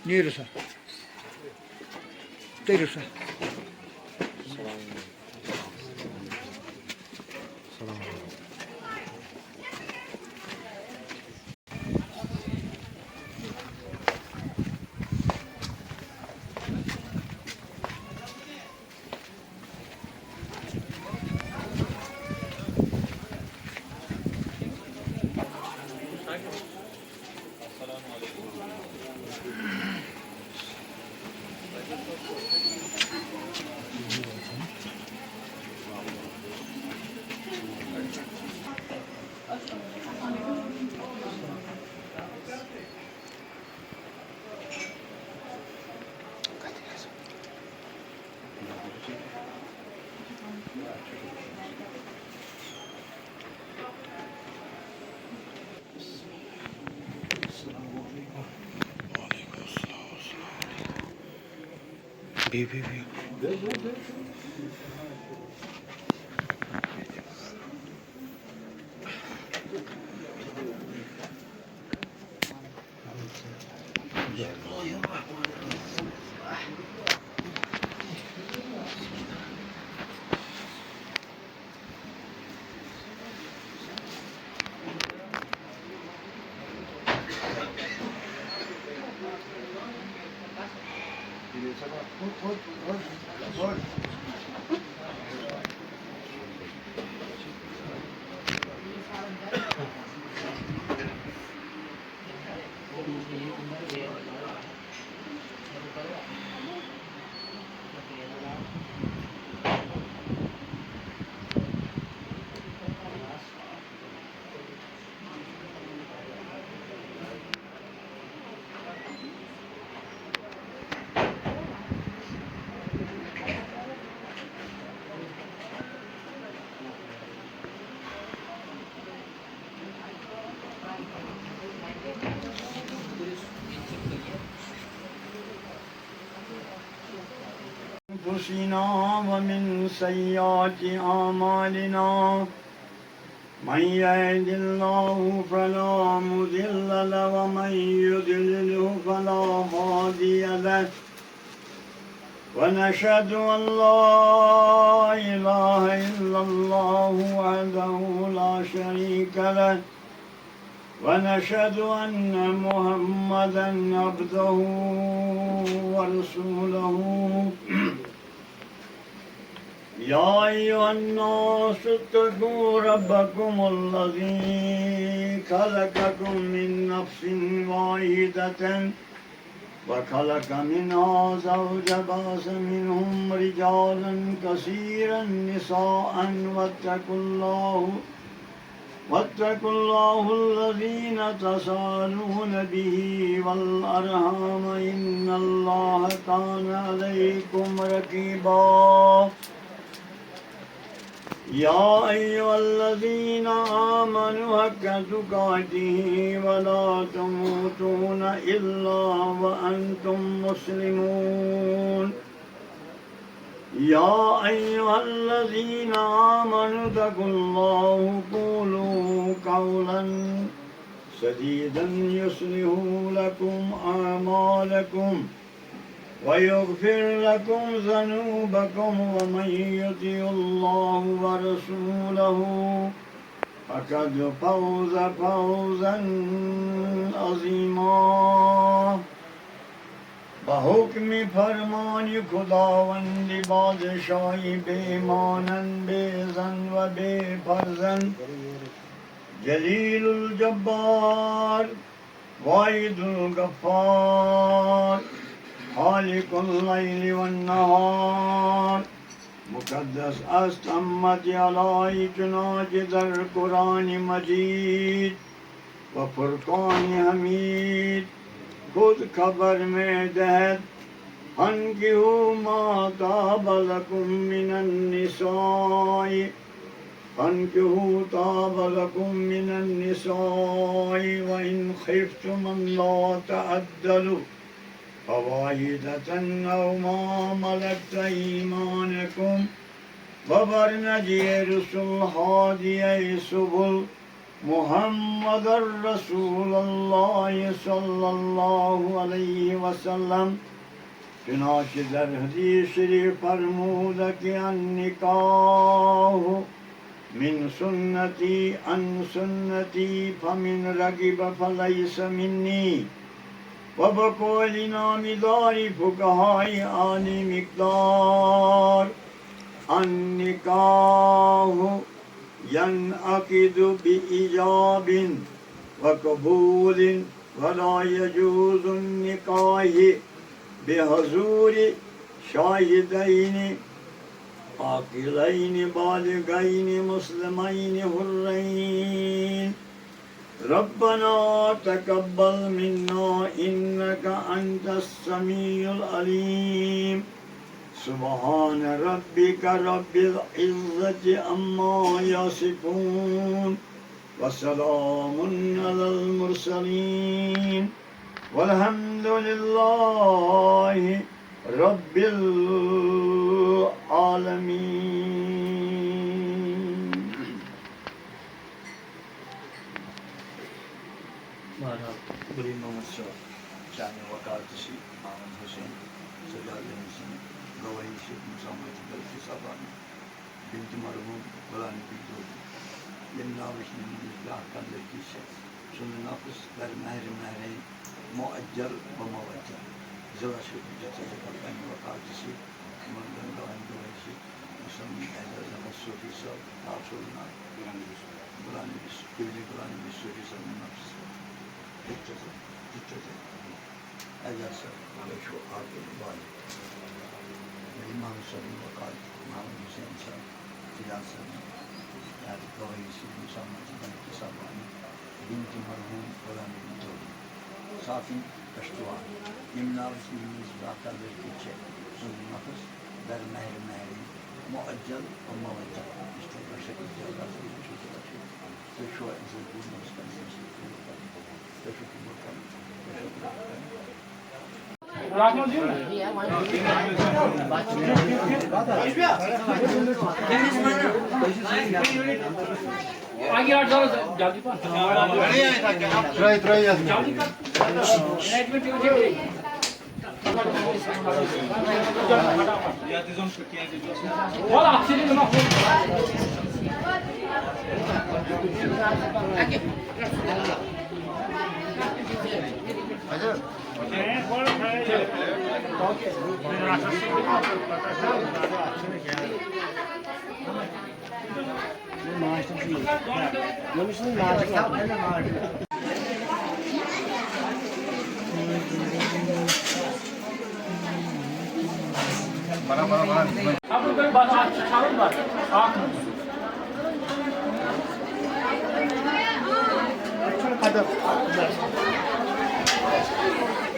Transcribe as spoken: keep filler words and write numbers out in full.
نیٖرِو سا، تٔرِو سا۔ بِہِو، بِہِو، بِہِو۔ أنفسنا ومن سيئات أعمالنا. من يهد الله فلا مضل له ومن يضلله فلا هادي له. ونشهد أن لا إله إلا الله وحده لا شريك له. ونشهد أن محمدا عبده ورسوله. يا أيها الناس اتقوا ربكم الذي خلقكم من نفس واحدة وخلق منها زوجها وبث منهم رجالا كثيرا ونساء واتقوا الله، واتقوا الله الذي تساءلون به والأرحام إن الله كان عليكم رقيبا. يا أيها الذين آمنوا حق تقاته ولا تموتون إلا وأنتم مسلمون. يا أيها الذين آمنوا اتقوا الله وقولوا قولا سديدا يصلح لكم أعمالكم ويغفر لكم ذنوبكم ومن يطع الله ورسوله فقد فاز فوزا عظيما. بحکم فرمان خداوند بادشاہ بے مانند بے زن و بے فرزند جلیل الجبار واحد الغفار خالق اللیل والنهار. مقدس است امت الہی چنانچہ در قرآن مجید و فرقان حمید خود خبر می‌دهد: فانکحوا ما طاب لکم من النساء، فانکحوا طاب لکم من النساء و ان خفتم الا تعدلوا فواحدة او ما ملکت ایمانکم. و بر نجی رسل هادی سبل محمد رسول الله صلى الله عليه وسلم. چنانچہ در حدیث شریف فرمودہ کہ النکاح من سنتی، عن سنتی فمن رغب فلیس منی. وبقول نامدار فقهاء عالی مقدار، النکاح ينعقد بإيجاب وقبول، ولا يجوز النكاح بحضور شاهدين عاقلين بالغين مسلمين حرين. ربنا تقبل منا إنك أنت السميع العليم. سبحان ربك رب العزة عما يصفون. وسلام على المرسلين. والحمد لله رب العالمين. بہرحال، غلام محمد صٲب، چانہِ وکالتہٕ سۭتۍ محمد حسین سجاد حسین گوٲہی سۭتۍ مزاحمت بلکہ صٲبانہ بنت مرحوم غلام نبی دودی، ییٚمہِ ناوٕچ نمونٕچ بیٛاکھ کانٛہہ لڑکی چھےٚ، سُنٛد نفس در مہر مہرین معجل و موجل۔ ضلع چھُ دِژ ژےٚ پننہِ وکالتہٕ سۭتۍ، یِمن دۄن گواہن گوٲہی سۭتۍ، مُسلم اعزاز احمد صوفی صٲب، تاج العلماء غلام نبی، قبلہ غلام نبی صوفی صٲب نفس۔ ٹھیٖک چھُ سر، ٹھیٖک چھُ سر۔ اعزاز صٲب، تُہۍ چھِو عاقل بالغ۔ امام صٲبٕنۍ وکالت محمد حسین صٲب، فیاض صٲب، یاد گوٲہی سۭتۍ مُسلمان چھِ بلکہ صٲبانہِ بنت مرحوم غلام نبی دودی، صافی کشتواڑ، ییٚمہِ ناوٕ سۭتۍ ییٚمِس بیٛاکھ لڑکی چھےٚ، سُنٛد نفس در مہر مہرین معجل و موجل۔ اس طرح سے کچھ زیادہ سے کچھ زیادہ سے۔ تُہۍ چھِوا أمۍ سٕنٛز بوٗزمٕژ کَنہِ؟ تُہۍ چھِو قبول کَران؟ تُہۍ چھِو قبول کَران؟ ترٛٲیِو، ترٛٲیِو یَتھ منٛز۔